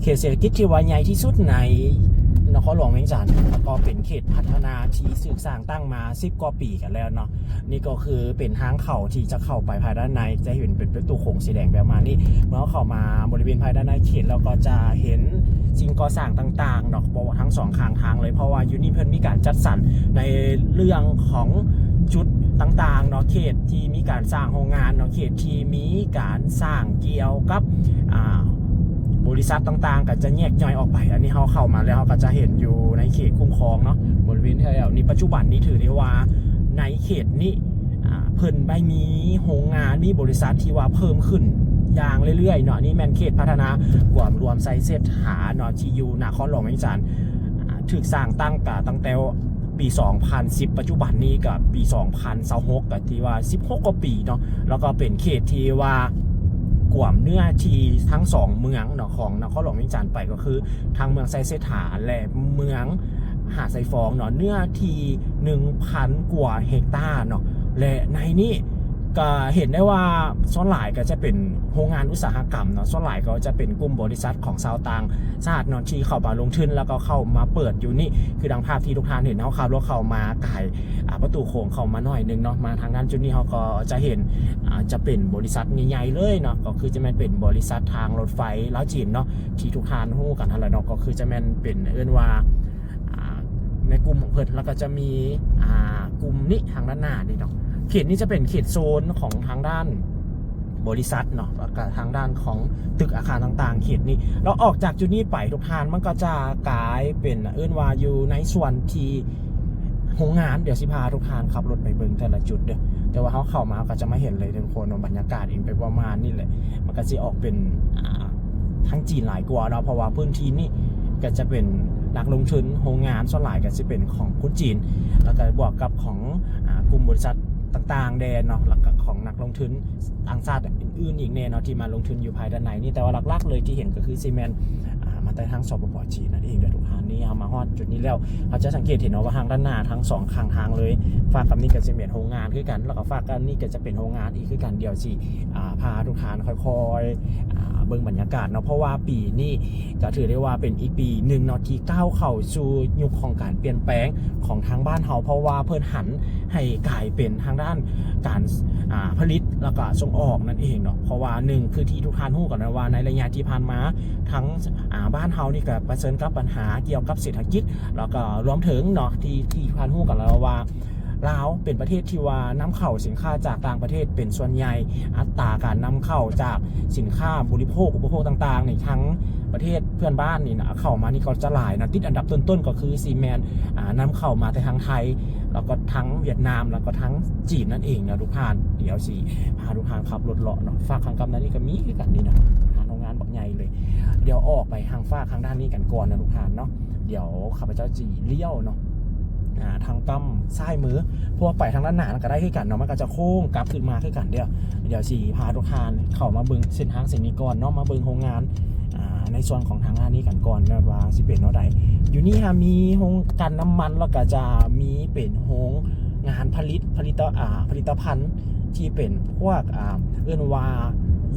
ເຂດເສດຖະກິດທີ່ວ່າໃຫຍ່ທີ່ສຸດໃນນະຄອນຫຼວງວຽງຈັນ ແລ້ວກໍເປັນເຂດພັດທະນາທີ່ຖືກສ້າງຕັ້ງມາສິບກວ່າປີກັນແລ້ວເນາະ. ນີ້ກໍຄືເປັນທາງເຂົ້າທີ່ຈະເຂົ້າໄປພາຍດ້ານໃນ ຈະເຫັນເປັນປະຕູໂຂງສີແດງປະມານນີ້. ເມື່ອເຮົາເຂົ້າມາບໍລິເວນພາຍດ້ານໃນເຂດ ແລ້ວກໍຈະເຫັນສິ່ງກໍ່ສ້າງຕ່າງໆເນາະ ເພາະວ່າທັງສອງຂ້າງທາງເລີຍ ເພາະວ່າຢູ່ນີ້ເພິ່ນມີການຈັດສັນໃນເລື່ອງຂອງຈຸດຕ່າງໆເນາະ ເຂດທີ່ມີການສ້າງໂຮງງານເນາະ ເຂດທີ່ມີການສ້າງກ່ຽວກັບ ອ່າ ບໍລິສັດຕ່າງໆ ກໍຈະແຍກຍ່ອຍອອກໄປ. ອັນນີ້ເຮົາເຂົ້າມາແລ້ວ ເຮົາກໍຈະເຫັນຢູ່ໃນເຂດຄຸ້ມຄອງເນາະ ບໍລິເວນແຖວນີ້. ປັດຈຸບັນນີ້ຖືໄດ້ວ່າໃນເຂດນີ້ ອ່າ ເພິ່ນໄດ້ມີໂຮງງານ ມີບໍລິສັດທີ່ວ່າເພີ່ມຂຶ້ນຢ່າງເລື້ອຍໆເນາະ. ນີ້ແມ່ນເຂດພັດທະນາກວມລວມໄຊເສດຖາເນາະ ທີ່ຢູ່ນະຄອນຫຼວງວຽງຈັນ ອ່າ ຖືກສ້າງຕັ້ງກະຕັ້ງແຕ່ປີສອງພັນສິບ ປັດຈຸບັນນີ້ກະປີສອງພັນຊາວຫົກ ກະຖືວ່າສິບຫົກກວ່າປີເນາະ. ແລ້ວກໍເປັນເຂດທີ່ວ່າກວມເນື້ອທີ່ທັງສອງເມືອງເນາະ ຂອງນະຄອນຫຼວງວຽງຈັນໄປ ກໍຄືທັງເມືອງໄຊເສດຖາ ແລະ ເມືອງຫາດຊາຍຟອງເນາະ ເນື້ອທີ່ໜຶ່ງພັນກວ່າເຮັກຕາເນາະ. ແລະ ໃນນີ້ ກໍເຫັນໄດ້ວ່າສ່ວນຫຼາຍກໍຈະເປັນໂຮງງານອຸດສາຫະກຳເນາະ ສ່ວນຫຼາຍກໍຈະເປັນກຸ່ມບໍລິສັດຂອງຊາວຕ່າງຊາດເນາະ ທີ່ເຂົ້າມາລົງທຶນ ແລ້ວກໍເຂົ້າມາເປີດຢູ່ນີ້. ຄືດັ່ງພາບທີ່ທຸກທ່ານເຫັນ ເຮົາຂັບລົດເຂົ້າມາກາຍ ອ່າ ປະຕູໂຂງເຂົ້າມາໜ້ອຍໜຶ່ງເນາະ ມາທາງດ້ານຈຸດນີ້ ເຮົາກໍຈະເຫັນ ອ່າ ຈະເປັນບໍລິສັດໃຫຍ່ໆເລີຍເນາະ ກໍຄືຈະແມ່ນເປັນບໍລິສັດທາງລົດໄຟລາວຈີນເນາະ ທີ່ທຸກທ່ານຮູ້ກັນຫັ້ນແຫຼະເນາະ ກໍຄືຈະແມ່ນເປັນ ເອີ້ນວ່າ ອ່າ ໃນກຸ່ມຂອງເພິ່ນ ແລ້ວກໍຈະມີ ອ່າ ກຸ່ມນີ້ທາງດ້ານໜ້ານີ້ເນາະ. ເຂດນີ້ຈະເປັນເຂດໂຊນຂອງທາງດ້ານບໍລິສັດເນາະ ແລ້ວກໍທາງດ້ານຂອງຕຶກອາຄານຕ່າງໆ ເຂດນີ້. ແລ້ວອອກຈາກຈຸດນີ້ໄປທຸກທ່ານ ມັນກໍຈະກາຍເປັນ ເອີ້ນວ່າຢູ່ໃນສ່ວນທີ່ໂຮງງານ. ດຽວຊິພາທຸກທ່ານຂັບລົດໄປເບິ່ງແຕ່ລະຈຸດເດີ້ ແຕ່ວ່າເຮົາເຂົ້າມາເຮົາກໍຈະມາເຫັນເລີຍທຸກຄົນເນາະ ບັນຍາກາດເອງໄປປະມານນີ້ແຫຼະ. ມັນກໍຊິອອກເປັນ ອ່າ ທາງຈີນຫຼາຍກວ່າເນາະ ເພາະວ່າພື້ນທີ່ນີ້ກໍຈະເປັນນັກລົງທຶນ ໂຮງງານສ່ວນຫຼາຍກໍຊິເປັນຂອງຄົນຈີນ ແລ້ວກໍບວກກັບຂອງ ອ່າ ກຸ່ມບໍລິສັດຕ່າງໆແດ່ເນາະ ແລ້ວກໍຂອງນັກລົງທຶນຕ່າງຊາດອື່ນໆອີກແດ່ເນາະ ທີ່ມາລົງທຶນຢູ່ພາຍດ້ານໃນນີ້. ແຕ່ວ່າຫຼັກໆເລີຍທີ່ເຫັນກໍຄືຊິແມ່ນ ອ່າ ມາແຕ່ທາງ ສປປ ຈີນ ນັ້ນເອງເດີ້ທຸກທ່ານ. ນີ້ເຮົາມາຮອດຈຸດນີ້ແລ້ວ ເຮົາຈະສັງເກດເຫັນເນາະວ່າທາງດ້ານໜ້າທັງສອງຂ້າງທາງເລີຍ ຟາກກັບນີ້ກໍຊິແມ່ນໂຮງງານຄືກັນ ແລ້ວກໍຟາກກັບນີ້ກໍຈະເປັນໂຮງງານອີກຄືກັນ. ດຽວຊິ ອ່າ ພາທຸກທ່ານຄ່ອຍໆ ອ່າ ເບິ່ງບັນຍາກາດເນາະ ເພາະວ່າປີນີ້ກໍຖືໄດ້ວ່າເປັນອີກປີໜຶ່ງເນາະ ທີ່ກ້າວເຂົ້າສູ່ຍຸກຂອງການປ່ຽນແປງຂອງທາງບ້ານເຮົາ ເພາະວ່າເພິ່ນຫັນໃຫ້ກາຍເປັນທາງດ້ານການ ອ່າ ຜະລິດ ແລ້ວກໍສົ່ງອອກນັ້ນເອງເນາະ. ເພາະວ່າໜຶ່ງ ຄືທີ່ທຸກທ່ານຮູ້ກັນແລ້ວວ່າ ໃນໄລຍະທີ່ຜ່ານມາ ທາງ ອ່າ ບ້ານເຮົານີ້ກໍປະເຊີນກັບບັນຫາກ່ຽວກັບເສດຖະກິດ ແລ້ວກໍລວມເຖິງເນາະ ທີ່ ທີ່ທ່ານຮູ້ກັນແລ້ວວ່າ ລາວເປັນປະເທດທີ່ວ່ານຳເຂົ້າສິນຄ້າຈາກຕ່າງປະເທດເປັນສ່ວນໃຫຍ່. ອັດຕາການນຳເຂົ້າຈາກສິນຄ້າບໍລິໂພກ ອຸປະໂພກຕ່າງໆນີ້ ທາງປະເທດເພື່ອນບ້ານນີ້ນະ ເຂົ້າມານີ້ກໍຈະຫຼາຍນະ. ຕິດອັນດັບຕົ້ນໆກໍຄືຊິແມ່ນ ອ່າ ນຳເຂົ້າມາແຕ່ທາງໄທ ແລ້ວກໍທາງຫວຽດນາມ ແລ້ວກໍທາງຈີນນັ້ນເອງເນາະທຸກທ່ານ. ດຽວຊິພາທຸກທ່ານຂັບລົດເລາະເນາະ. ຟາກທາງກັບນັ້ນນີ້ກໍມີຄືກັນນີ້ນະ ໂຮງງານບັກໃຫຍ່ເລີຍ. ດຽວອອກໄປທາງຟາກທາງດ້ານນີ້ກັນກ່ອນນະທຸກທ່ານເນາະ. ດຽວຂ້າພະເຈົ້າຊິລ້ຽວເນາະ ອ່າ ທາງກ້ຳຊ້າຍມື ເພາະວ່າໄປທາງດ້ານໜ້ານັ້ນກໍໄດ້ຄືກັນເນາະ ມັນກໍຈະໂຄ້ງກັບຄືນມາຄືກັນ. ດຽວ ດຽວຊິພາທຸກທ່ານເຂົ້າມາເບິ່ງເສັ້ນທາງເສັ້ນນີ້ກ່ອນເນາະ ມາເບິ່ງໂຮງງານ ອ່າ ໃນສ່ວນຂອງທາງງານນີ້ກັນກ່ອນເນາະ ວ່າຊິເປັນແນວໃດ. ຢູ່ນີ້ຫາມີໂຮງກັ່ນນ້ຳມັນ ແລ້ວກໍຈະມີເປັນໂຮງງານຜະລິດ ຜະລິດຕະ ອ່າ ຜະລິດຕະພັນທີ່ເປັນພວກ ອ່າ ເອີ້ນວ່າ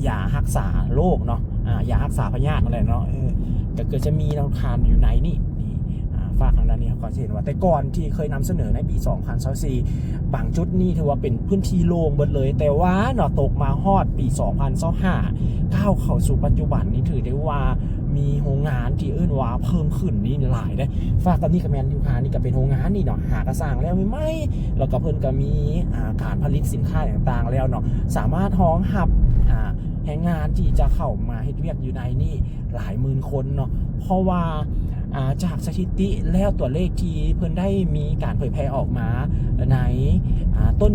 ຢາຮັກສາໂລກເນາະ ອ່າ ຢາຮັກສາພະຍາດນັ້ນແຫຼະເນາະ. ເອີ ກໍຄືຈະມີເນາະ ຄານຢູ່ໃນນີ້ ນີ້ ອ່າ ຟາກທາງດ້ານນີ້ ເຮົາກໍຈະເຫັນວ່າ ແຕ່ກ່ອນທີ່ເຄີຍນຳສະເໜີໃນປີສອງພັນຊາວສີ່ ບາງຈຸດນີ້ຖືວ່າເປັນພື້ນທີ່ໂລ່ງເບິດເລີຍ. ແຕ່ວ່າເນາະ ຕົກມາຮອດປີສອງພັນຊາວຫ້າ ກ້າວເຂົ້າສູ່ປັດຈຸບັນນີ້ ຖືໄດ້ວ່າມີໂຮງງານທີ່ເອີ້ນວ່າເພີ່ມຂຶ້ນນີ້ຫຼາຍເດ້. ຟາກກັບນີ້ກໍແມ່ນຢູ່ ຫານີ້ກໍເປັນໂຮງງານນີ້ເນາະ ຫາກະສ້າງແລ້ວໃໝ່ໆ ແລ້ວກໍເພິ່ນກໍມີ ອ່າ ການຜະລິດສິນຄ້າຕ່າງໆແລ້ວເນາະ ສາມາດຮອງຮັບ ອ່າ ແຮງງານທີ່ຈະເຂົ້າມາເຮັດວຽກຢູ່ໃນນີ້ ຫຼາຍໝື່ນຄົນເນາະ. ເພາະວ່າ ອ່າ ຈາກສະຖິຕິແລ້ວ ຕົວເລກທີ່ເພິ່ນໄດ້ມີການເຜີຍແຜ່ອອກມາໃນ ອ່າ ຕົ້ນ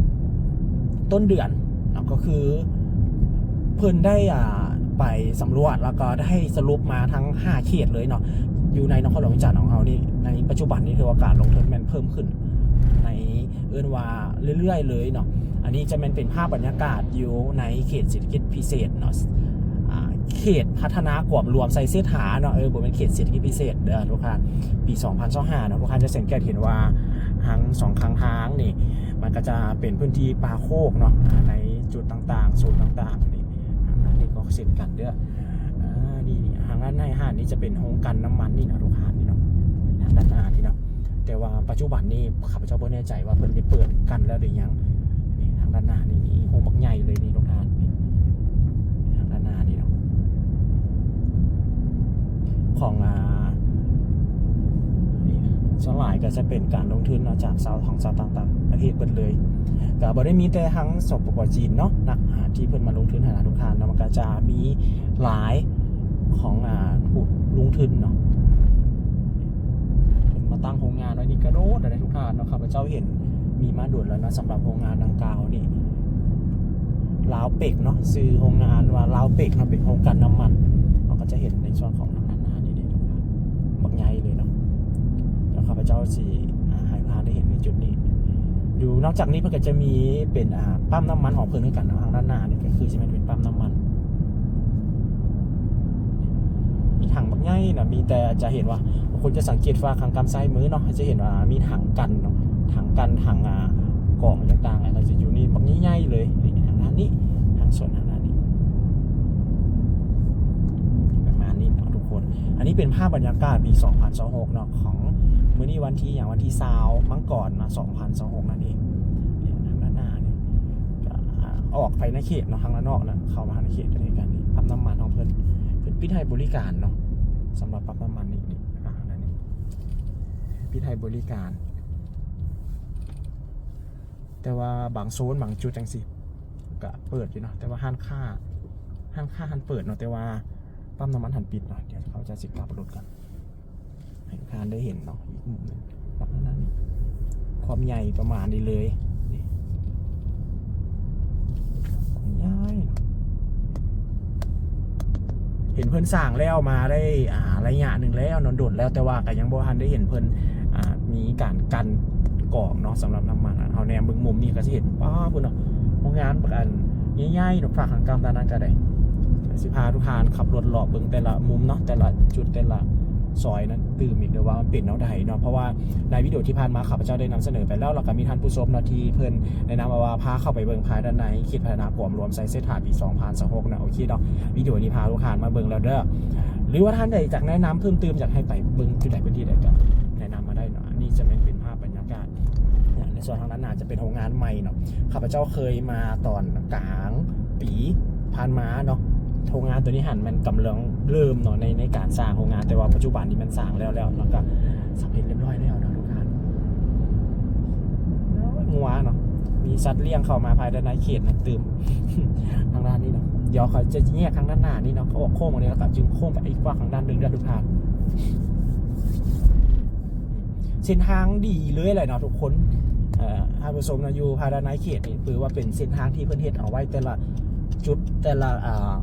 ຕົ້ນເດືອນເນາະ ກໍຄືເພິ່ນໄດ້ ອ່າ ໄປສຳຫຼວດ ແລ້ວກໍໄດ້ສະຫຼຸບມາທັງຫ້າເຂດເລີຍເນາະ ຢູ່ໃນນະຄອນຫຼວງວຽງຈັນຂອງເຮົານີ້ ໃນປັດຈຸບັນນີ້ຖືວ່າການລົງທຶນແມ່ນເພີ່ມຂຶ້ນໃນ ເອີ້ນວ່າເລື້ອຍໆເລີຍເນາະ. ອັນນີ້ຈະແມ່ນເປັນພາບບັນຍາກາດຢູ່ໃນເຂດເສດຖະກິດພິເສດເນາະ ອ່າ ເຂດພັດທະນາກວມລວມໄຊເສດຖາເນາະ ເອີ ບໍ່ແມ່ນເຂດເສດຖະກິດພິເສດເດີທຸກທ່ານ. ປີສອງພັນຊາວຫ້າເນາະ ທຸກທ່ານຈະສັງເກດເຫັນວ່າທາງສອງຂ້າງທາງນີ້ ມັນກໍຈະເປັນພື້ນທີ່ປ່າໂຄກເນາະ ອ່າ ໃນຈຸດຕ່າງໆ ໂຊນຕ່າງໆນີ້ ອ່າ ອັນນີ້ກໍເຊັ່ນກັນເດີ ອ່າ ນີ້ ນີ້ ທາງດ້ານໃນຫາດ ຈະເປັນໂຮງກັ່ນນ້ຳມັນນີ້ນະ ລູກຄ້ານີ້ເນາະ ທາງດ້ານໜ້ານີ້ເນາະ. ແຕ່ວ່າປັດຈຸບັນນີ້ຂ້າພະເຈົ້າບໍ່ແນ່ໃຈວ່າເພິ່ນໄດ້ເປີດກັ່ນແລ້ວຫຼືຍັງ. ນີ້ທາງດ້ານໜ້ານີ້ ນີ້ໂຮງບັກໃຫຍ່ເລີຍນີ້ ລູກຄ້ານີ້ ທາງດ້ານໜ້ານີ້ເນາະ ຂອງ ອ່າ ນີ້ ສ່ວນຫຼາຍກໍຈະເປັນການລົງທຶນເນາະ ຈາກຊາວ ຂອງຊາວຕ່າງ ຕ່າງປະເທດເບິດເລີຍ. ກໍບໍ່ໄດ້ມີແຕ່ທາງ ສປປ ຈີນເນາະ ນະ ອ່າ ທີ່ເພິ່ນມາລົງທຶນໃຫ້ນະ ລູກຄ້າເນາະ. ມັນກໍຈະມີຫຼາຍຂອງ ອ່າ ຜູ້ລົງທຶນເນາະ ເພິ່ນມາຕັ້ງໂຮງງານໄວ້ນີ້ກະໂດນແລ້ວເດ້ ທຸກທ່ານເນາະ. ຂ້າພະເຈົ້າເຫັນມີມາດົນແລ້ວເນາະ ສຳລັບໂຮງງານດັ່ງກ່າວນີ້ ລາວເປັກເນາະ ຊື່ໂຮງງານວ່າລາວເປັກເນາະ ເປັນໂຮງກັ່ນນ້ຳມັນ. ເຮົາກໍຈະເຫັນໃນສ່ວນຂອງ ບັກໃຫຍ່ເລີຍເນາະ. ແລ້ວຂ້າພະເຈົ້າຊິ ອ່າ ໃຫ້ທ່ານໄດ້ເຫັນໃນຈຸດນີ້ຢູ່. ນອກຈາກນີ້ເພິ່ນກໍຈະມີເປັນ ອ່າ ປ້ຳນ້ຳມັນຂອງເພິ່ນຄືກັນເນາະ. ທາງດ້ານໜ້ານີ້ກໍຄືຊິແມ່ນເປັນປ້ຳນ້ຳມັນ ມີຖັງບັກໃຫຍ່ນະ. ມີ ແຕ່ຈະເຫັນວ່າ ຄົນຈະສັງເກດຝາກທາງກຳຊ້າຍມືເນາະ ຈະເຫັນວ່າມີຖັງກັ່ນເນາະ ຖັງກັ່ນ ຖັງ ອ່າ ກອງຕ່າງໆ ກໍຈະຢູ່ນີ້ບັກໃຫຍ່ໆເລີຍ. ນີ້ ທາງດ້ານນີ້ ທາງສວນທາງດ້ານນີ້ ປະມານນີ້ເນາະທຸກຄົນ. ອັນນີ້ເປັນພາບບັນຍາກາດປີສອງພັນຊາວຫົກເນາະ ຂອງມື້ນີ້ວັນທີຫຍັງ ວັນທີຊາວມັງກອນເນາະ ສອງພັນຊາວຫົກນັ້ນເອງ. ນີ້ທາງດ້ານໜ້ານີ້ ກໍອອກໄປໃນເຂດເນາະ ທາງດ້ານນອກນະ ເຂົ້າມາທາງໃນເຂດ ອັນນີ້ກັນນີ້ ປ້ຳນ້ຳມັນຂອງເພິ່ນ ເພິ່ນປິດໃຫ້ບໍລິການເນາະ ສຳລັບປ້ຳນ້ຳມັນນີ້ ນີ້ ອ່າ ທາງດ້ານນີ້ ປິດໃຫ້ບໍລິການ. ແຕ່ວ່າບາງໂຊນບາງຈຸດຈັ່ງຊີ້ ກະເປີດຢູ່ເນາະ ແຕ່ວ່າຮ້ານຄ້າ ຮ້ານຄ້າຫັ້ນເປີດເນາະ ແຕ່ວ່າປ້ຳນ້ຳມັນຫັ້ນປິດເນາະ. ດຽວເຂົາເຈົ້າຊິກັບລົດກັນ ໃຫ້ທ່ານໄດ້ເຫັນເນາະ ອີກມຸມໜຶ່ງ ປະມານນັ້ນ. ຄວາມໃຫຍ່ປະມານນີ້ເລີຍ ນີ້ ຄວາມໃຫຍ່ເນາະ. ເຫັນເພິ່ນສ້າງແລ້ວມາໄດ້ ອ່າ ໄລຍະໜຶ່ງແລ້ວເນາະ ດົນແລ້ວ ແຕ່ວ່າກໍຍັງບໍ່ທັນໄດ້ເຫັນເພິ່ນ ອ່າ ມີການກັ່ນກອງເນາະ ສຳລັບນ້ຳມັນ. ເຮົາແນມເບິ່ງມຸມນີ້ກໍຊິເຫັນ ປ້າ ພຸ້ນເນາະ ໂຮງງານບັກອັນໃຫຍ່ໆເນາະ ຝາກທາງກ້າມດ້ານນັ້ນກໍໄດ້. ຊິພາທຸກທ່ານຂັບລົດເລາະເບິ່ງແຕ່ລະມຸມເນາະ ແຕ່ລະຈຸດ ແຕ່ລະຊອຍນັ້ນຕື່ມອີກເດີວ່າມັນເປັນແນວໃດເນາະ. ເພາະວ່າໃນວິດີໂອທີ່ຜ່ານມາ ຂ້າພະເຈົ້າໄດ້ນຳສະເໜີໄປແລ້ວ ແລ້ວກໍມີທ່ານຜູ້ຊົມເນາະ ທີ່ເພິ່ນແນະນຳມາວ່າ ພາເຂົ້າໄປເບິ່ງພາຍໃນເຂດພັດທະນາກວມລວມໄຊເສດຖາປີສອງພັນຊາວຫົກນະ. ໂອເຄເນາະ ວິດີໂອນີ້ພາທຸກທ່ານມາເບິ່ງແລ້ວເດີ. ຫຼືວ່າທ່ານໃດຢາກແນະນຳເພີ່ມຕື່ມ ຢາກໃຫ້ໄປເບິ່ງຈຸດໃດພື້ນທີ່ໃດ ກໍແນະນຳມາໄດ້ເນາະ. ອັນນີ້ຈະແມ່ນເປັນພາບບັນຍາກາດ ໃນສ່ວນທາງດ້ານໜ້າຈະເປັນໂຮງງານໃໝ່ເນາະ. ຂ້າພະເຈົ້າເຄີຍມາຕອນກາງປີຜ່ານມາເນາະ. ໂຮງງານໂຕນີ້ຫັ້ນມັນກຳລັງເລີ່ມເນາະ ໃນ ໃນການສ້າງໂຮງງານ ແຕ່ວ່າປັດຈຸບັນນີ້ມັນສ້າງແລ້ວ ແລ້ວ ແລ້ວກໍສຳເລັດຮຽບຮ້ອຍແລ້ວເນາະ ທຸກທ່ານ. ໂອ້ຍ ງົວເນາະ ມີສັດລ້ຽງເຂົ້າມາພາຍໃນເຂດນັ້ນຕື່ມ ທາງດ້ານນີ້ເນາະ. ດຽວຂ້ອຍຈະແຍກທາງດ້ານໜ້ານີ້ເນາະ ເຂົາອອກໂຄ້ງມານີ້ ແລ້ວກໍຈຶ່ງໂຄ້ງໄປອີກຟາກທາງດ້ານໜຶ່ງເດີ ທຸກທ່ານ. ເສັ້ນທາງດີເລີຍແຫຼະເນາະທຸກຄົນ. ເອີ ທ່ານຜູ້ຊົມເນາະ ຢູ່ພາຍໃນເຂດນີ້ ຖືວ່າເປັນເສັ້ນທາງທີ່ເພິ່ນເຮັດເອົາໄວ້ ແຕ່ລະຈຸດ ແຕ່ລະ ອ່າ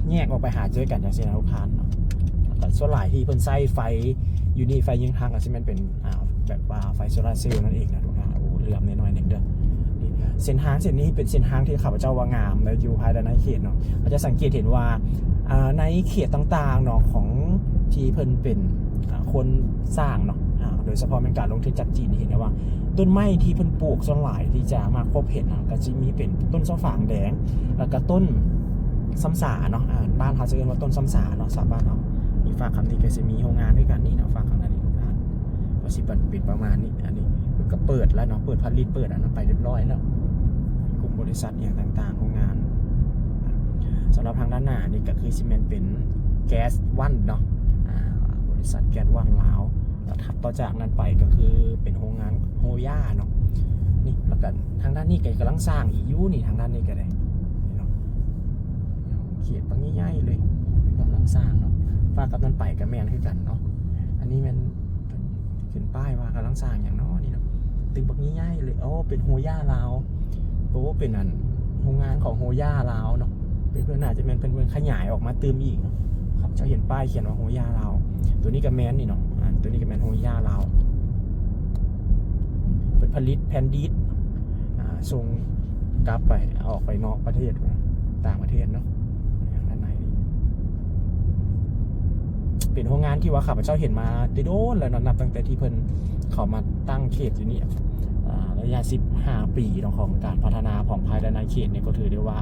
ແຍກອອກໄປຫາເຈີກັນຈັ່ງຊີ້ນະ ທຸກທ່ານເນາະ. ແລ້ວກໍສ່ວນຫຼາຍທີ່ເພິ່ນໃຊ້ໄຟຢູ່ນີ້ ໄຟຍິງທາງ ກໍຊິແມ່ນເປັນ ອ່າ ແບບວ່າໄຟໂຊລາເຊວນັ້ນເອງນະ ທຸກທ່ານ. ໂອ້ ເຫຼືອມແນ່ໜ້ອຍໜຶ່ງເດີ. ນີ້ ເສັ້ນທາງເສັ້ນນີ້ເປັນເສັ້ນທາງທີ່ຂ້າພະເຈົ້າວ່າງາມ ແລະ ຢູ່ພາຍໃນເຂດເນາະ. ເຮົາຈະສັງເກດເຫັນວ່າ ອ່າ ໃນເຂດຕ່າງໆເນາະ ຂອງທີ່ເພິ່ນເປັນ ອ່າ ຄົນສ້າງເນາະ ອ່າ ໂດຍສະເພາະແມ່ນການລົງທຶນຈາກຈີນ ເຫັນໄດ້ວ່າຕົ້ນໄມ້ທີ່ເພິ່ນປູກສ່ວນຫຼາຍທີ່ຈະມັກພົບເຫັນນະ ກໍຈະມີເປັນຕົ້ນຊະຝາງແດງ ແລ້ວກໍຕົ້ນຊຳສາເນາະ. ອ່າ ບ້ານເຮົາຈະເອີ້ນວ່າຕົ້ນຊຳສາເນາະ ສາວບ້ານເຮົາ. ນີ້ ຝາກຂ້າງນີ້ກໍຊິມີໂຮງງານຄືກັນນີ້ເນາະ ຝາກຂ້າງນັ້ນນີ້ ກໍຊິເປັນປະມານນີ້. ອັນນີ້ເພິ່ນກໍເປີດແລ້ວເນາະ ເປີດຜະລິດ ເປີດອັນນັ້ນໄປຮຽບຮ້ອຍແລ້ວ ກຸ່ມບໍລິສັດອີ່ຫຍັງຕ່າງໆ ໂຮງງານ. ສຳລັບທາງດ້ານໜ້ານີ້ກໍຄືຊິແມ່ນເປັນແກັສວັນເນາະ ອ່າ ບໍລິສັດແກັສວັນລາວ. ແລ້ວຖັດຕໍ່ຈາກນັ້ນໄປກໍຄືເປັນໂຮງງານໂຮຢາເນາະ. ນີ້ ແລ້ວກໍທາງດ້ານນີ້ກໍກຳລັງສ້າງອີກຢູ່ນີ້ ທາງດ້ານນີ້ກໍໄດ້ເນາະ ເຂດບັກໃຫຍ່ໆເລີຍ ກຳລັງສ້າງເນາະ. ຝາກກັບນັ້ນໄປກໍແມ່ນຄືກັນເນາະ. ອັນນີ້ແມ່ນ ຂຶ້ນປ້າຍວ່າກຳລັງສ້າງຫຍັງເນາະນີ້ເນາະ ຕຶກບັກໃຫຍ່ໆເລີຍ. ໂອ້ ເປັນໂຮຢາລາວ. ໂອ້ ເປັນອັນໂຮງງານຂອງໂຮຢາລາວເນາະ. ເປັນເພິ່ນ ໜ້າຈະແມ່ນເພິ່ນ ເພິ່ນຂະຫຍາຍອອກມາຕື່ມອີກເນາະ. ເຂົາເຈົ້າເຫັນປ້າຍຂຽນວ່າໂຮຢາລາວ. ໂຕນີ້ກໍແມ່ນນີ້ເນາະ ອັນໂຕນີ້ກໍແມ່ນໂຮຢາລາວ. ເພິ່ນຜະລິດແຜ່ນດີດ ອ່າ ສົ່ງກັບໄປ ອອກໄປນອກປະເທດ ຕ່າງປະເທດເນາະ. ອັນໃນນີ້ ເປັນໂຮງງານທີ່ວ່າຂ້າພະເຈົ້າເຫັນມາແຕ່ດົນແລ້ວເນາະ ນັບຕັ້ງແຕ່ທີ່ເພິ່ນເຂົ້າມາຕັ້ງເຂດຢູ່ນີ້ ອ່າ ໄລຍະສິບຫ້າປີເນາະ ຂອງການພັດທະນາຂອງພາຍໃນເຂດນີ້ ກໍຖືໄດ້ວ່າ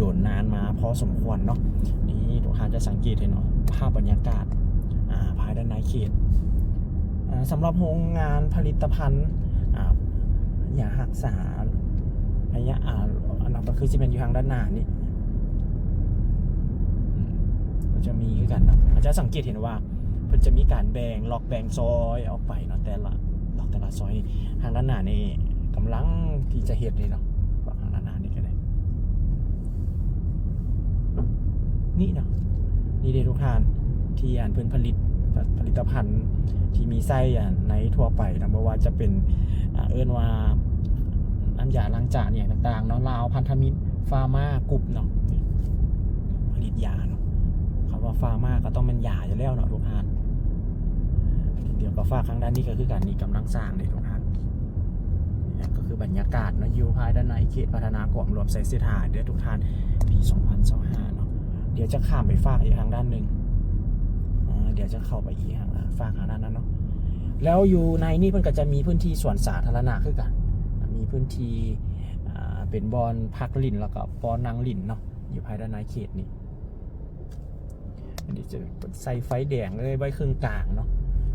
ດົນນານມາພໍສົມຄວນເນາະ. ນີ້ທຸກທ່ານຈະສັງເກດເຫັນເນາະ ພາບບັນຍາກາດ ອ່າ ພາຍດ້ານໃນເຂດ ອ່າ ສຳລັບໂຮງງານຜະລິດຕະພັນ ອ່າ ຢາຮັກສາໄລຍະ ອ່າ ອັນນັ້ນກໍຄືຊິແມ່ນຢູ່ທາງດ້ານໜ້ານີ້ ອືມ ກໍຈະມີຄືກັນເນາະ. ອາດຈະສັງເກດເຫັນວ່າ ເພິ່ນຈະມີການແບ່ງລັອກແບ່ງຊອຍອອກໄປເນາະ ແຕ່ລະລັອກແຕ່ລະຊອຍ. ທາງດ້ານໜ້ານີ້ກຳລັງທີ່ຈະເຮັດເລີຍເນາະ ທາງດ້ານໜ້ານີ້ກໍໄດ້ ນີ້ເນາະ ນີ້ເດ້ທຸກທ່ານ ທີ່ອັນເພິ່ນຜະລິດ ຜະລິດຕະພັນທີ່ມີໃຊ້ອັນໃນທົ່ວໄປເນາະ ບໍ່ວ່າຈະເປັນ ອ່າ ເອີ້ນວ່ານ້ຳຢາລ້າງຈານອີ່ຫຍັງຕ່າງໆເນາະ ລາວພັນທະມິດ Pharma Group ເນາະ ຜະລິດຢາເນາະ. ຄຳວ່າ Pharma ກໍຕ້ອງແມ່ນຢາຢູ່ແລ້ວເນາະທຸກທ່ານ. ດຽວກໍຝາກທາງດ້ານນີ້ກໍຄືກັນ ນີ້ກຳລັງສ້າງເດ້ທຸກທ່ານ. ນີ້ກໍຄືບັນຍາກາດເນາະ ຢູ່ພາຍດ້ານໃນເຂດພັດທະນາກອງຫຼວງໄຊເສດຖາເດີ້ທຸກທ່ານ ປີສອງພັນຊາວຫ້າເນາະ. ດຽວຈະຂ້າມໄປຟາກອີກທາງດ້ານໜຶ່ງ ເອີ ດຽວຈະເຂົ້າໄປອີກທາງ ຟາກທາງດ້ານນັ້ນເນາະ. ແລ້ວຢູ່ໃນນີ້ເພິ່ນກໍຈະມີພື້ນທີ່ສວນສາທາລະນະຄືກັນ ມີພື້ນທີ່ ອ່າ ເປັນບ່ອນພັກຫຼິ້ນ ແລ້ວກໍບ່ອນນັ່ງຫຼິ້ນເນາະ ຢູ່ພາຍດ້ານໃນເຂດນີ້. ອັນນີ້ຈະໃສ່ໄຟແດງເລີຍ ໄວ້ເຄິ່ງກາງເນາະ.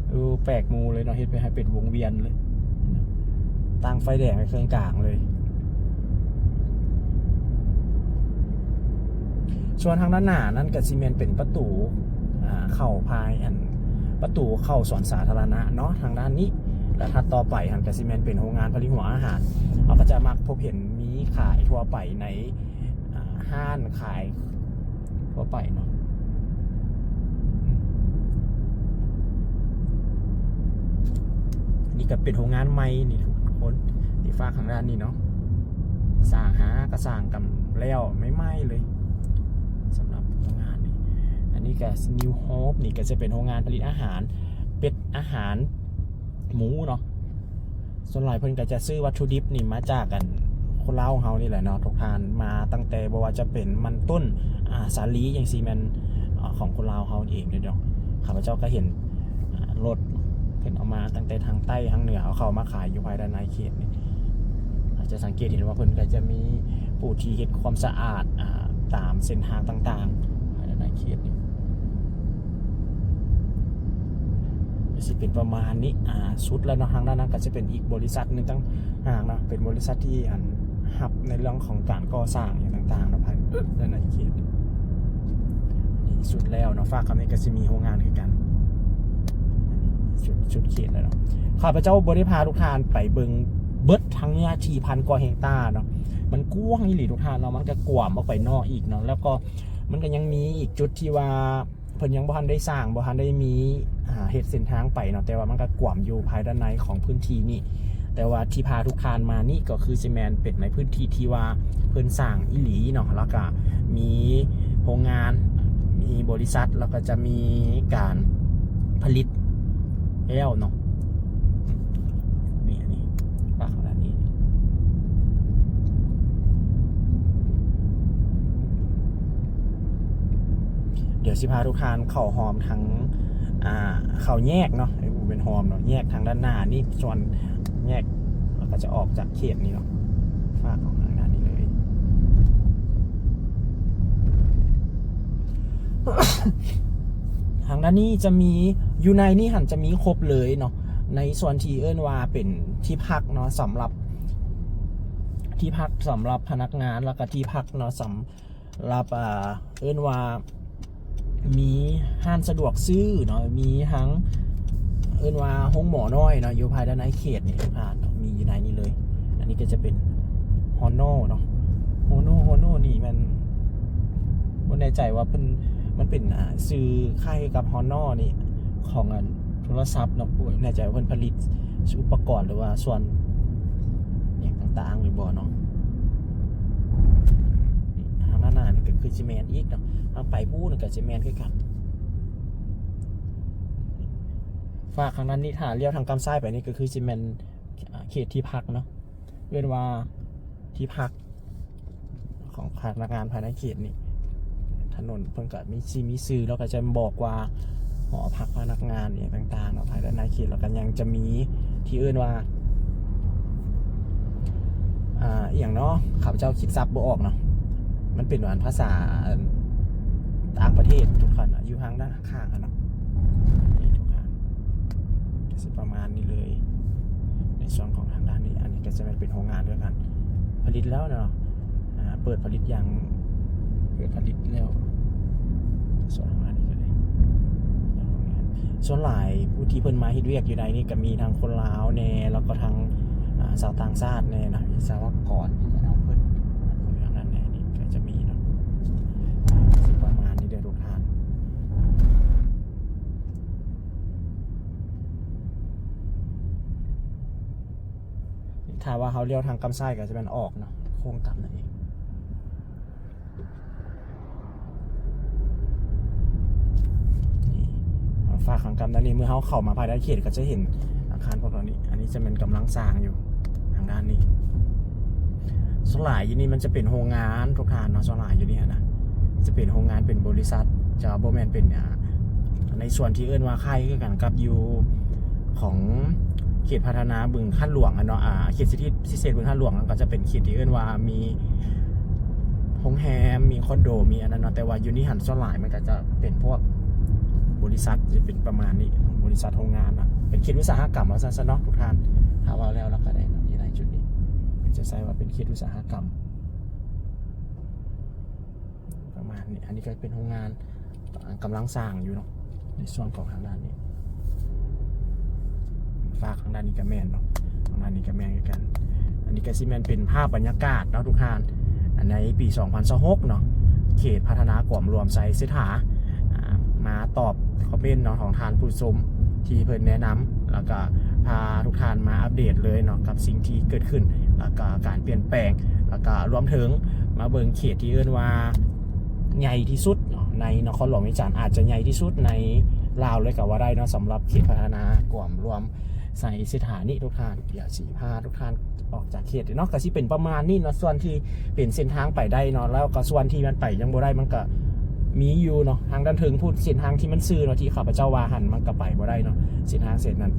ເອີ ແປກໝູ່ເລີຍເນາະ ເຮັດໄປໃຫ້ເປັນວົງວຽນເລີຍ ຕັ້ງໄຟແດງໄວ້ເຄິ່ງກາງເລີຍ. ສ່ວນທາງດ້ານໜ້ານັ້ນກໍຊິແມ່ນເປັນປະຕູ ອ່າ ເຂົ້າພາຍ ອັນ ປະຕູເຂົ້າສວນສາທາລະນະເນາະ ທາງດ້ານນີ້. ແລະ ຖັດຕໍ່ໄປຫັ້ນກໍຊິແມ່ນເປັນໂຮງງານຜະລິດຫົວອາຫານ. ເຮົາກໍຈະມັກພົບເຫັນມີຂາຍທົ່ວໄປໃນ ອ່າ ຮ້ານຂາຍທົ່ວໄປເນາະ. ນີ້ກໍເປັນໂຮງງານໃໝ່ນີ້ທຸກຄົນ ນີ້ຝາກທາງດ້ານນີ້ເນາະ ສ້າງຫາກໍສ້າງກັນແລ້ວໃໝ່ໆເລີຍ ສຳລັບໂຮງງານນີ້. ອັນນີ້ກໍ New Hope ນີ້ກໍຈະເປັນໂຮງງານຜະລິດອາຫານເປັດ ອາຫານໝູເນາະ. ສ່ວນຫຼາຍເພິ່ນກໍຈະຊື້ວັດຖຸດິບນີ້ມາຈາກ ອັນ ຄົນລາວຂອງເຮົານີ້ແຫຼະເນາະທຸກທ່ານ ມາຕັ້ງແຕ່ບໍ່ວ່າຈະເປັນມັນຕົ້ນ ອາ ສາລີ ຈັ່ງຊີ້ແມ່ນ ອາ ຂອງຄົນລາວເຮົາເອງເດ້ເນາະ. ຂ້າພະເຈົ້າກໍເຫັນ ອາ ລົດເພິ່ນເອົາມາຕັ້ງແຕ່ທາງໃຕ້ທາງເໜືອ ເອົາເຂົ້າມາຂາຍຢູ່ພາຍດ້ານໃນເຂດນີ້. ອາດຈະສັງເກດເຫັນວ່າເພິ່ນກໍຈະມີຜູ້ທີ່ເຮັດຄວາມສະອາດ ອາ ຕາມເສັ້ນທາງຕ່າງໆ ພາຍໃນເຂດນີ້ ກໍຊິເປັນປະມານນີ້ ອາ ສຸດແລ້ວເນາະ. ທາງດ້ານນັ້ນກໍຈະເປັນອີກບໍລິສັດໜຶ່ງຕ່າງຫາກເນາະ ເປັນບໍລິສັດທີ່ ອັນ ຮັບໃນເລື່ອງຂອງການກໍ່ສ້າງຫຍັງຕ່າງໆເນາະ ພາຍໃນເຂດນີ້. ສຸດແລ້ວເນາະ ຟາກຂ້າງນີ້ກໍຊິມີໂຮງງານຄືກັນ ສຸດ ສຸດເຂດແລ້ວເນາະ. ຂ້າພະເຈົ້າບໍ່ໄດ້ພາທຸກທ່ານໄປເບິ່ງເບິດທັງເນື້ອທີ່ພັນກວ່າເຮັກຕາເນາະ ມັນກວ້າງອີ່ຫຼີທຸກທ່ານເນາະ ມັນກໍກວມອອກໄປນອກອີກເນາະ ແລ້ວກໍ ມັນກໍຍັງມີອີກຈຸດທີ່ວ່າເພິ່ນຍັງບໍ່ທັນໄດ້ສ້າງ ບໍ່ທັນໄດ້ມີ ອ່າ ເຮັດເສັ້ນທາງໄປເນາະ ແຕ່ວ່າມັນກໍກວມຢູ່ພາຍດ້ານໃນຂອງພື້ນທີ່ນີ້. ແຕ່ວ່າທີ່ພາທຸກທ່ານມານີ້ກໍຄືຊິແມ່ນເປັນໃນພື້ນທີ່ທີ່ວ່າເພິ່ນສ້າງອີ່ຫຼີເນາະ ແລ້ວກໍມີໂຮງງານ ມີບໍລິສັດ ແລ້ວກໍຈະມີການຜະລິດແລ້ວເນາະ. ນີ້ ອັນນີ້ ປາກຂະໜາດນີ້ ດຽວຊິພາທຸກທ່ານເຂົ້າຮ່ອມທາງ ອ່າ ເຂົ້າແຍກເນາະ ໃຫ້ຮູ້ເປັນຮ່ອມເນາະ ແຍກທາງດ້ານໜ້ານີ້ ສ່ວນແຍກ ແລ້ວກໍຈະອອກຈາກເຂດນີ້ເນາະ ຟາກອອກທາງດ້ານນີ້ເລີຍ. ທາງດ້ານນີ້ຈະມີ ຢູ່ໃນນີ້ຫັ້ນຈະມີຄົບເລີຍເນາະ ໃນສ່ວນທີ່ເອີ້ນວ່າເປັນທີ່ພັກເນາະ ສຳລັບ ທີ່ພັກສຳລັບພະນັກງານ ແລ້ວກໍທີ່ພັກເນາະ ສຳລັບ ອ່າ ເອີ້ນວ່າມີຮ້ານສະດວກຊື້ເນາະ ມີທັງ ເອີ້ນວ່າໂຮງໝໍນ້ອຍເນາະ ຢູ່ພາຍໃນເຂດນີ້ ອ່າ ມີຢູ່ໃນນີ້ເລີຍ. ອັນນີ້ກໍຈະເປັນ Honor ເນາະ Honor Honor ນີ້ແມ່ນ ບໍ່ແນ່ໃຈວ່າເພິ່ນ ມັນເປັນ ອ່າ ຊື່ຄ້າຍກັບ Honor ນີ້ ຂອງອັນໂທລະສັບເນາະ ບໍ່ແນ່ໃຈວ່າເພິ່ນຜະລິດອຸປະກອນ ຫຼືວ່າສ່ວນຫຍັງຕ່າງໆ ຫຼືບໍ່ເນາະ. ທາງດ້ານໜ້ານີ້ກໍຄືຊິແມ່ນອີກເນາະ ທາງໄປພູ້ນກໍຊິແມ່ນຄືກັນ. ຟາກທາງດ້ານນີ້ ຖ້າລ້ຽວທາງກ້ຳຊ້າຍໄປນີ້ ກໍຄືຊິແມ່ນ ອ່າ ເຂດທີ່ພັກເນາະ ເອີ້ນວ່າທີ່ພັກຂອງພະນັກງານພາຍໃນເຂດນີ້. ຖະໜົນເພິ່ນກໍມີ ຊິມີຊື່ ແລ້ວກໍຈະບອກວ່າຫໍພັກພະນັກງານອີ່ຫຍັງຕ່າງໆເນາະ ພາຍໃນເຂດ. ແລ້ວກໍຍັງຈະມີທີ່ເອີ້ນວ່າ ອ່າ ອີ່ຫຍັງເນາະ ຂ້າພະເຈົ້າຄິດສັບບໍ່ອອກເນາະ ມັນເປັນອັນພາສາ ອັນ ຕ່າງປະເທດທຸກທ່ານ ຢູ່ທາງດ້ານຂ້າງຫັ້ນເນາະ ນີ້ທຸກທ່ານ ກໍຊິປະມານນີ້ເລີຍ ໃນສ່ວນຂອງທາງດ້ານນີ້. ອັນນີ້ກໍຈະແມ່ນເປັນໂຮງງານຄືກັນ ຜະລິດແລ້ວເນາະ ອ່າ ເປີດຜະລິດຢ່າງ ເປີດຜະລິດແລ້ວ ສ່ວນຂອງອັນນີ້ກໍໄດ້ ສ່ວນຫຼາຍຜູ້ທີ່ເພິ່ນມາເຮັດວຽກຢູ່ໃນນີ້ກໍມີທັງຄົນລາວແດ່ ແລ້ວກໍທັງ ອ່າ ຊາວຕ່າງຊາດແດ່ເນາະ ວິສະວະກອນ ເພິ່ນຢູ່ທາງນັ້ນແດ່ ນີ້ກໍຈະມີເນາະ ຊິປະມານນີ້ເດີທຸກທ່ານ. ຖ້າວ່າເຮົາລ້ຽວທາງກ້ຳຊ້າຍກໍຈະແມ່ນອອກເນາະ ໂຄ້ງກ້ຳນັ້ນເອງ. ນີ້ ເຮົາຝາກທາງກ້ຳດ້ານນີ້ ເມື່ອເຮົາເຂົ້າມາພາຍໃນເຂດກໍຈະເຫັນອາຄານພວກເຫຼົ່ານີ້ ອັນນີ້ຈະແມ່ນກຳລັງສ້າງຢູ່ທາງດ້ານນີ້. ສ່ວນຫຼາຍຢູ່ນີ້ມັນຈະເປັນໂຮງງານທຸກທ່ານເນາະ ສ່ວນຫຼາຍຢູ່ນີ້ຫັ້ນນະ ຈະເປັນໂຮງງານ ເປັນບໍລິສັດ ຈະບໍ່ແມ່ນເປັນ ອ່າ ໃນສ່ວນທີ່ເອີ້ນວ່າຄ້າຍຄືກັນກັບຢູ່ຂອງເຂດພັດທະນາບຶງທາດຫຼວງຫັ້ນເນາະ ອ່າ ເຂດເສດຖະກິດພິເສດບຶງທາດຫຼວງ ມັນກໍຈະເປັນເຂດທີ່ເອີ້ນວ່າມີໂຮງແຮມ ມີຄອນໂດ ມີອັນນັ້ນເນາະ ແຕ່ວ່າຢູ່ນີ້ຫັ້ນສ່ວນຫຼາຍມັນກໍຈະເປັນພວກບໍລິສັດ ຈະເປັນປະມານນີ້ ບໍລິສັດໂຮງງານນະ ເປັນເຂດອຸດສາຫະກຳວ່າຊັ້ນຊະເນາະທຸກທ່ານ. ຖ້າເວົ້າແລ້ວ ແລ້ວກໍໄດ້ເນາະ ຢູ່ໃນຈຸດນີ້ ເພິ່ນຈະໃຊ້ວ່າເປັນເຂດອຸດສາຫະກຳ ປະມານນີ້ ອັນນີ້ກໍເປັນໂຮງງານ ກຳລັງສ້າງຢູ່ເນາະ ໃນສ່ວນຂອງທາງດ້ານນີ້ ຟາກທາງດ້ານນີ້ກໍແມ່ນເນາະ ທາງດ້ານນີ້ກໍແມ່ນຄືກັນ. ອັນນີ້ກໍຊິແມ່ນເປັນພາບບັນຍາກາດເນາະທຸກທ່ານ ໃນປີສອງພັນຊາວຫົກເນາະ ເຂດພັດທະນາກວມລວມໄຊເສດຖາ ອ່າ ມາຕອບຄອມເມັນເນາະຂອງທ່ານຜູ້ຊົມທີ່ເພິ່ນແນະນຳ ແລ້ວກໍພາທຸກທ່ານມາອັບເດດເລີຍເນາະ ກັບສິ່ງທີ່ເກີດຂຶ້ນ ແລ້ວກໍການປ່ຽນແປງ ແລ້ວກໍລວມເຖິງມາເບິ່ງເຂດທີ່ເອີ້ນວ່າໃຫຍ່ທີ່ສຸດເນາະ ໃນນະຄອນຫຼວງວຽງຈັນ ອາດຈະໃຫຍ່ທີ່ສຸດໃນລາວເລີຍກໍວ່າໄດ້ເນາະ ສຳລັບເຂດພັດທະນາກວມລວມໄຊເສດຖານີ້ທຸກທ່ານ. ດຽວຊິພາທຸກທ່ານອອກຈາກເຂດເນາະ ກໍຊິເປັນປະມານນີ້ເນາະ ສ່ວນທີ່ເປັນເສັ້ນທາງໄປໄດ້ເນາະ ແລ້ວກໍສ່ວນທີ່ມັນໄປຍັງບໍ່ໄດ້ ມັນກໍມີຢູ່ເນາະ ທາງດ້ານເທິງພຸ້ນ ເສັ້ນທາງທີ່ມັນຊື່ເນາະ ທີ່ຂ້າພະເຈົ້າວ່າຫັ້ນ ມັນກໍໄປບໍ່ໄດ້ເນາະ ເສັ້ນທາງເສັ້ນນັ້ນ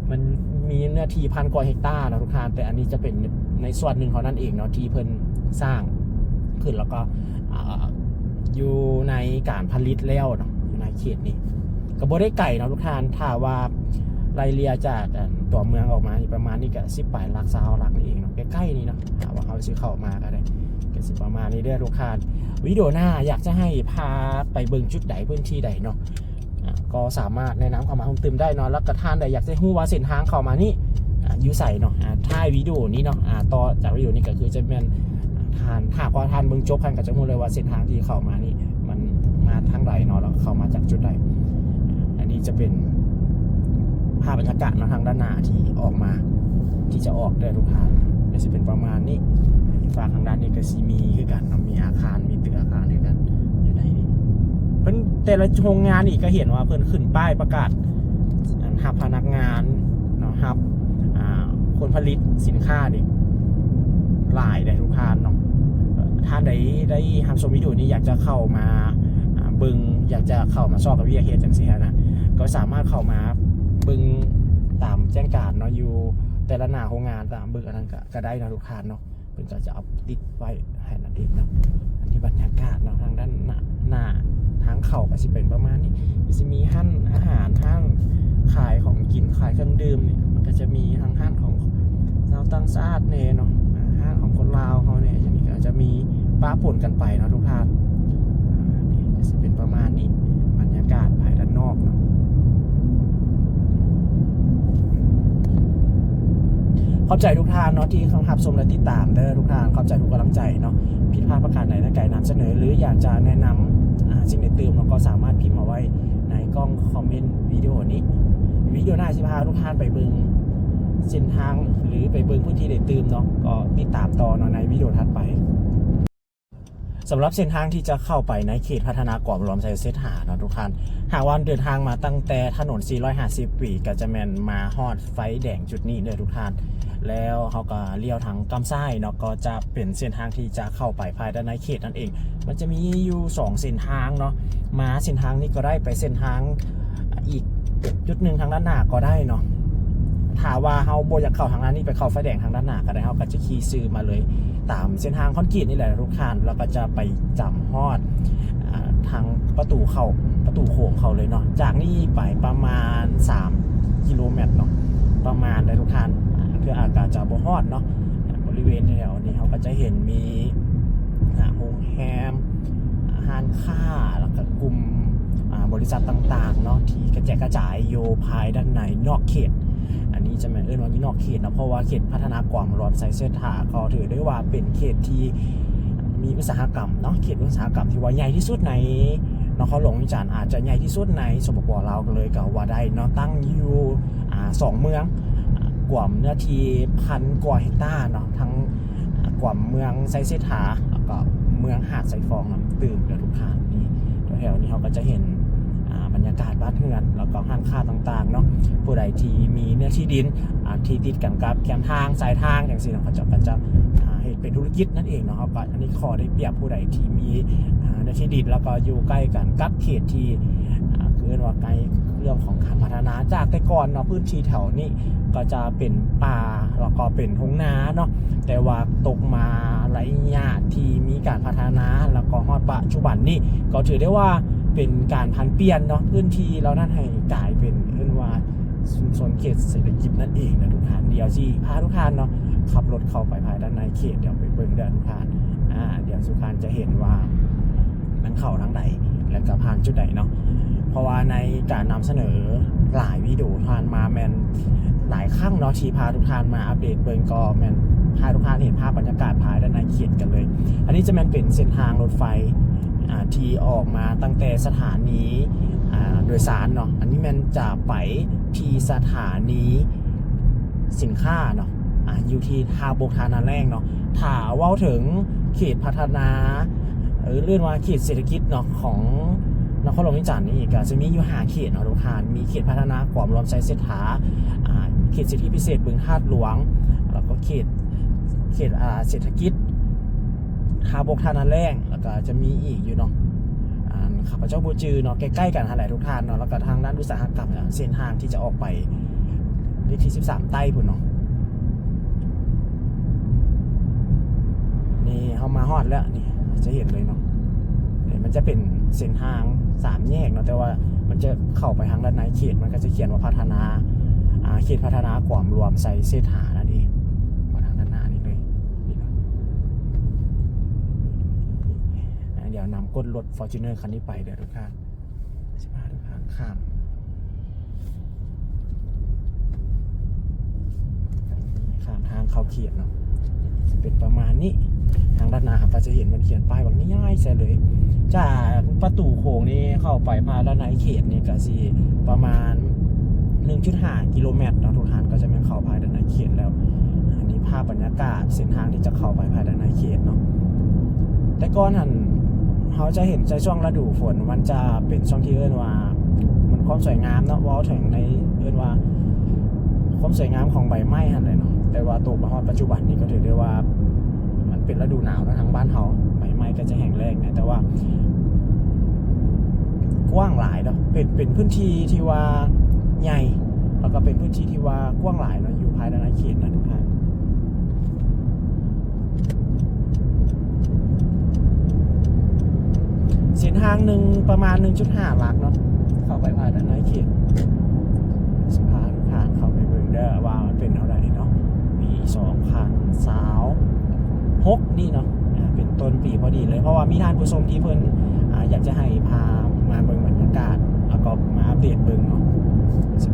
ມັນມີເນື້ອທີ່ພັນກວ່າເຮັກຕາເນາະທຸກທ່ານ ແຕ່ອັນນີ້ຈະເປັນໃນສ່ວນໜຶ່ງເທົ່ານັ້ນເອງເນາະ ທີ່ເພິ່ນສ້າງຂຶ້ນ ແລ້ວກໍ ອ່າ ຢູ່ໃນການຜະລິດແລ້ວເນາະ ຢູ່ໃນເຂດນີ້ ກໍບໍ່ໄດ້ໄກເນາະທຸກທ່ານ ຖ້າວ່າໄລ່ເລ່ຍຈາກ ອັນ ຕົວເມືອງອອກມານີ້ ປະມານນີ້ກໍສິບປາຍຫຼັກ ຊາວຫຼັກນີ້ເອງເນາະ ໃກ້ໆນີ້ເນາະ ຖ້າວ່າເຮົາຊິເຂົ້າມາກໍໄດ້ ກໍຊິປະມານນີ້ເດີທຸກທ່ານ. ວິດີໂອໜ້າຢາກຈະໃຫ້ພາໄປເບິ່ງຈຸດໃດ ພື້ນທີ່ໃດເນາະ ອ່າ ກໍສາມາດແນະນຳເຂົ້າມາເພີ່ມຕື່ມໄດ້ເນາະ ແລ້ວກໍທ່ານໃດຢາກຈະຮູ້ວ່າເສັ້ນທາງເຂົ້າມານີ້ ອ່າ ຢູ່ໃສເນາະ ອ່າ ທ້າຍວິດີໂອນີ້ເນາະ ອ່າ ຕໍ່ຈາກວິດີໂອນີ້ກໍຄືຈະແມ່ນ ອ່າ ທ່ານ ຖ້າຫາກວ່າທ່ານເບິ່ງຈົບ ທ່ານກໍຈະຮູ້ເລີຍວ່າເສັ້ນທາງທີ່ເຂົ້າມານີ້ ມັນມາທາງໃດເນາະ ແລ້ວເຂົ້າມາຈາກຈຸດໃດ. ອັນນີ້ຈະເປັນພາບບັນຍາກາດເນາະ ທາງດ້ານໜ້າທີ່ອອກມາ ທີ່ຈະອອກເດີທຸກທ່ານ ກໍຊິເປັນປະມານນີ້. ຟາກທາງດ້ານນີ້ກໍຊິມີຄືກັນເນາະ ມີອາຄານ ມີຕຶກອາຄານຄືກັນຢູ່ໃນນີ້. ເພິ່ນແຕ່ລະໂຮງງານນີ້ກໍເຫັນວ່າເພິ່ນຂຶ້ນປ້າຍປະກາດ ອັນ ຮັບພະນັກງານເນາະ ຮັບ ອ່າ ຄົນຜະລິດສິນຄ້ານີ້ຫຼາຍເດ້ທຸກທ່ານເນາະ. ທ່ານໃດໄດ້ຮັບຊົມວິດີໂອນີ້ ຢາກຈະເຂົ້າມາ ອ່າ ເບິ່ງ ຢາກຈະເຂົ້າມາຊອກຫາວຽກເຮັດຈັ່ງຊີ້ຫັ້ນນະ ກໍສາມາດເຂົ້າມາເບິ່ງຕາມແຈ້ງການເນາະ ຢູ່ແຕ່ລະໜ້າໂຮງງານ ຕາມເບິ່ງອັນນັ້ນກໍ ກໍໄດ້ເນາະທຸກທ່ານເນາະ. ເພິ່ນກໍຈະເອົາຕິດໄວ້ໃຫ້ນັ້ນເອງເນາະ. ອັນນີ້ບັນຍາກາດເນາະ ທາງດ້ານໜ້າ ໜ້າທາງເຂົ້າກໍຊິເປັນປະມານນີ້ ກໍຊິມີຮ້ານອາຫານ ຮ້ານຂາຍຂອງກິນ ຂາຍເຄື່ອງດື່ມນີ້ ມັນກໍຈະມີທັງຮ້ານຂອງຊາວຕ່າງຊາດແດ່ເນາະ ອ່າ ຮ້ານຂອງຄົນລາວເຮົາແດ່ ຢ່າງນີ້ກໍອາດຈະມີປະປົນກັນໄປເນາະທຸກທ່ານ. ອ່າ ນີ້ກໍຊິເປັນປະມານນີ້ ບັນຍາກາດພາຍດ້ານນອກເນາະ. ຂອບໃຈທຸກທ່ານເນາະ ທີ່ເຂົ້າຮັບຊົມ ແລະ ຕິດຕາມເດີທຸກທ່ານ. ຂອບໃຈທຸກກຳລັງໃຈເນາະ. ຜິດພາດປະການໃດ ນາໄກ່ນຳສະເໜີ ຫຼື ຢາກຈະແນະນຳ ອ່າ ສິ່ງໃດຕື່ມເນາະ ກໍສາມາດພິມເອົາໄວ້ໃນກ່ອງຄອມເມັນວິດີໂອນີ້. ວິດີໂອໜ້າຊິພາທຸກທ່ານໄປເບິ່ງເສັ້ນທາງ ຫຼື ໄປເບິ່ງພື້ນທີ່ໃດຕື່ມເນາະ ກໍຕິດຕາມຕໍ່ເນາະ ໃນວິດີໂອຖັດໄປ. ສຳລັບເສັ້ນທາງທີ່ຈະເຂົ້າໄປໃນເຂດພັດທະນາກວມລວມໄຊເສດຖາເນາະທຸກທ່ານ, ຫາກວ່າເດີນທາງມາຕັ້ງແຕ່ຖະໜົນສີ່ຮ້ອຍຫ້າສິບປີ ກໍຈະແມ່ນມາຮອດໄຟແດງຈຸດນີ້ເດີທຸກທ່ານ, ແລ້ວເຮົາກໍລ້ຽວທາງກ້ຳຊ້າຍເນາະ, ກໍຈະເປັນເສັ້ນທາງທີ່ຈະເຂົ້າໄປພາຍໃນເຂດນັ້ນເອງ. ມັນຈະມີຢູ່ສອງເສັ້ນທາງເນາະ, ມາເສັ້ນທາງນີ້ກໍໄດ້, ໄປເສັ້ນທາງອີກຈຸດໜຶ່ງທາງດ້ານໜ້າກໍໄດ້ເນາະ. ຖ້າວ່າເຮົາບໍ່ຢາກເຂົ້າທາງດ້ານນີ້, ໄປເຂົ້າໄຟແດງທາງດ້ານໜ້າກໍໄດ້, ເຮົາກໍຈະຂີ່ຊື່ມາເລີຍ. ຕາມເສັ້ນທາງຄອນກຣີດນີ້ແຫຼະທຸກທ່ານ ແລ້ວກໍຈະໄປຈຳຮອດ ອ່າ ທາງປະຕູເຂົ້າ ປະຕູໂຂງເຂົ້າເລີຍເນາະ. ຈາກນີ້ໄປປະມານສາມກິໂລແມັດເນາະ ປະມານໃດ໋ທຸກທ່ານ ເທື່ອອາດຈະບໍ່ຮອດເນາະ. ບໍລິເວນແຖວນີ້ເຮົາກໍຈະເຫັນມີ ອ່າ ໂຮງແຮມ ອ່າ ຮ້ານຄ້າ ແລ້ວກໍກຸ່ມ ອ່າ ບໍລິສັດຕ່າງໆເນາະ ທີ່ກະແຈກກະຈາຍຢູ່ພາຍດ້ານໃນນອກເຂດ. ອັນນີ້ຈະແມ່ນເອີ້ນວ່າຢູ່ນອກເຂດເນາະ ເພາະວ່າເຂດພັດທະນາກວມລວມໄຊເສດຖາ ກໍຖືໄດ້ວ່າເປັນເຂດທີ່ມີອຸດສາຫະກຳເນາະ ເຂດອຸດສາຫະກຳທີ່ວ່າໃຫຍ່ທີ່ສຸດໃນນະຄອນຫຼວງວຽງຈັນ ອາດຈະໃຫຍ່ທີ່ສຸດໃນ ສປປ ລາວ ເລີຍກໍວ່າໄດ້ເນາະ. ຕັ້ງຢູ່ ອ່າ ສອງເມືອງ ກວມເນື້ອທີ່ພັນກວ່າເຮັກຕາເນາະ ທັງ ກວມເມືອງໄຊເສດຖາ ແລ້ວກໍເມືອງຫາດຊາຍຟອງນຳຕື່ມເດີທຸກທ່ານ. ນີ້ແຖວໆນີ້ເຮົາກໍຈະເຫັນ ອ່າ ບັນຍາກາດບ້ານເຮືອນ ແລ້ວກໍຮ້ານຄ້າຕ່າງໆເນາະ. ຜູ້ໃດທີ່ມີເນື້ອທີ່ດິນ ອ່າ ທີ່ຕິດກັນກັບແຄມທາງ ຊາຍທາງຈັ່ງຊີ້ເນາະ ເຂົາເຈົ້າກໍຈະ ອ່າ ເຮັດເປັນທຸລະກິດນັ້ນເອງເນາະ. ເຮົາກໍ ອັນນີ້ຂໍ້ໄດ້ປຽບຜູ້ໃດທີ່ມີ ອ່າ ເນື້ອທີ່ດິນ ແລ້ວກໍຢູ່ໃກ້ກັນກັບເຂດທີ່ ອ່າ ເອີ້ນວ່າໃກ້ເລື່ອງຂອງການພັດທະນາ. ຈາກແຕ່ກ່ອນເນາະ ພື້ນທີ່ແຖວນີ້ ກໍຈະເປັນປ່າ ແລ້ວກໍເປັນທົ່ງນາເນາະ ແຕ່ວ່າຕົກມາໄລຍະທີ່ມີການພັດທະນາ ແລ້ວກໍຮອດປະຈຸບັນນີ້ ກໍຖືໄດ້ວ່າເປັນການຜັນປ່ຽນເນາະ ພື້ນທີ່ເຫຼົ່ານັ້ນໃຫ້ກາຍເປັນ ເອີ້ນວ່າຊຸມຊົນເຂດເສດຖະກິດນັ້ນເອງນະທຸກທ່ານ. ດຽວຊິພາທຸກທ່ານເນາະ ຂັບລົດເຂົ້າໄປພາຍດ້ານໃນເຂດ ດຽວໄປເບິ່ງເດີທຸກທ່ານ. ອາ ດຽວທຸກທ່ານຈະເຫັນວ່າ ມັນເຂົ້າທາງໃດ ແລ້ວກໍຜ່ານຈຸດໃດເນາະ. ເພາະວ່າໃນການນຳສະເໜີຫຼາຍວິດີໂອຜ່ານມາແມ່ນຫຼາຍຄັ້ງເນາະ ທີ່ພາທຸກທ່ານມາອັບເດດເບິ່ງ ກໍແມ່ນພາທຸກທ່ານເຫັນພາບບັນຍາກາດພາຍດ້ານໃນເຂດກັນເລີຍ. ອັນນີ້ຈະແມ່ນເປັນເສັ້ນທາງລົດໄຟ ອ່າ ທີ່ອອກມາຕັ້ງແຕ່ສະຖານີ ອ່າ ໂດຍສານເນາະ. ອັນນີ້ແມ່ນຈະໄປທີ່ສະຖານີສິນຄ້າເນາະ ອ່າ ຢູ່ທີ່ທ່າບົກທ່ານາແລ້ງເນາະ. ຖ້າເວົ້າເຖິງເຂດພັດທະນາ ເອີ້ນວ່າເຂດເສດຖະກິດເນາະ ຂອງນະຄອນຫຼວງວຽງຈັນນີ້ ກໍຈະມີຢູ່ຫ້າເຂດເນາະທຸກທ່ານ. ມີເຂດພັດທະນາກວມລວມໄຊເສດຖາ ອ່າ ເຂດເສດຖະກິດພິເສດບຶງທາດຫຼວງ ແລ້ວກໍເຂດ ເຂດ ອ່າ ເສດຖະກິດທ່າບົກທ່ານາແລ້ງ ແລ້ວກໍຈະມີອີກຢູ່ເນາະ ອັນຂ້າພະເຈົ້າບໍ່ຈື່ເນາະ ໃກ້ໆກັນຫັ້ນແຫຼະທຸກທ່ານເນາະ. ແລ້ວກໍທາງດ້ານອຸດສາຫະກຳເນາະ ເສັ້ນທາງທີ່ຈະອອກໄປເລກທີສິບສາມໃຕ້ພຸ້ນເນາະ. ນີ້ເຮົາມາຮອດແລ້ວ ນີ້ຈະເຫັນເລີຍເນາະ. ນີ້ມັນຈະເປັນເສັ້ນທາງສາມແຍກເນາະ ແຕ່ວ່າມັນຈະເຂົ້າໄປທາງດ້ານໃນເຂດ ມັນກໍຈະຂຽນວ່າພັດທະນາ ອ່າ ເຂດພັດທະນາກວມລວມໄຊເສດຖານັ້ນເອງ. ມາທາງດ້ານໜ້ານີ້ເລີຍ ນີ້ເນາະ. ອ່າ ດຽວນຳກົດລົດຟໍຈູນເນີຄັນນີ້ໄປເດີທຸກທ່ານ. ສິພາທຸກທ່ານຂ້າມ ຂ້າມທາງເຂົ້າເຂດເນາະ ຈະເປັນປະມານນີ້. ທາງດ້ານໜ້າເຮົາກໍຈະເຫັນມັນຂຽນປ້າຍບັກໃຫຍ່ໆໃສ່ເລີຍ. ຈາກປະຕູໂຂງນີ້ເຂົ້າໄປພາຍດ້ານໃນເຂດນີ້ກໍຊິປະມານໜຶ່ງຈຸດຫ້າກິໂລແມັດເນາະທຸກທ່ານ ກໍຈະແມ່ນເຂົ້າພາຍດ້ານໃນເຂດແລ້ວ. ອັນນີ້ພາບບັນຍາກາດເສັ້ນທາງທີ່ຈະເຂົ້າໄປພາຍດ້ານໃນເຂດເນາະ. ແຕ່ກ່ອນຫັ້ນ ເຮົາຈະເຫັນໃນຊ່ວງລະດູຝົນ ມັນຈະເປັນຊ່ວງທີ່ເອີ້ນວ່າ ມັນຄວາມສວຍງາມເນາະ ເວົ້າເຖິງໃນເອີ້ນວ່າຄວາມສວຍງາມຂອງໃບໄມ້ຫັ້ນແຫຼະເນາະ. ແຕ່ວ່າຕົກມາຮອດປັດຈຸບັນນີ້ ກໍຖືໄດ້ວ່າມັນເປັນລະດູໜາວເນາະ ທາງບ້ານເຮົາ ໃບໄມ້ກໍຈະແຫ້ງແລ້ງແດ່ ແຕ່ວ່າກວ້າງຫຼາຍເນາະ ເປັນ ເປັນພື້ນທີ່ທີ່ວ່າໃຫຍ່ ແລ້ວກໍເປັນພື້ນທີ່ທີ່ວ່າກວ້າງຫຼາຍເນາະ ຢູ່ພາຍໃນເຂດນັ້ນ. ເສັ້ນທາງໜຶ່ງປະມານໜຶ່ງຈຸດຫ້າຫຼັກເນາະ ເຂົ້າໄປພາຍໃນເຂດ. ຊິພາທຸກທ່ານເຂົ້າໄປເບິ່ງເດີວ່າມັນເປັນເທົ່າໃດເນາະ ປີສອງພັນຊາວຫົກນີ້ເນາະ. ອ່າ ເປັນຕົ້ນປີພໍດີເລີຍ ເພາະວ່າມີທ່ານຜູ້ຊົມທີ່ເພິ່ນ ອ່າ ຢາກຈະໃຫ້ພາມາເບິ່ງບັນຍາກາດ ແລ້ວກໍມາອັບເດດເບິ່ງເນາະ. ຊິ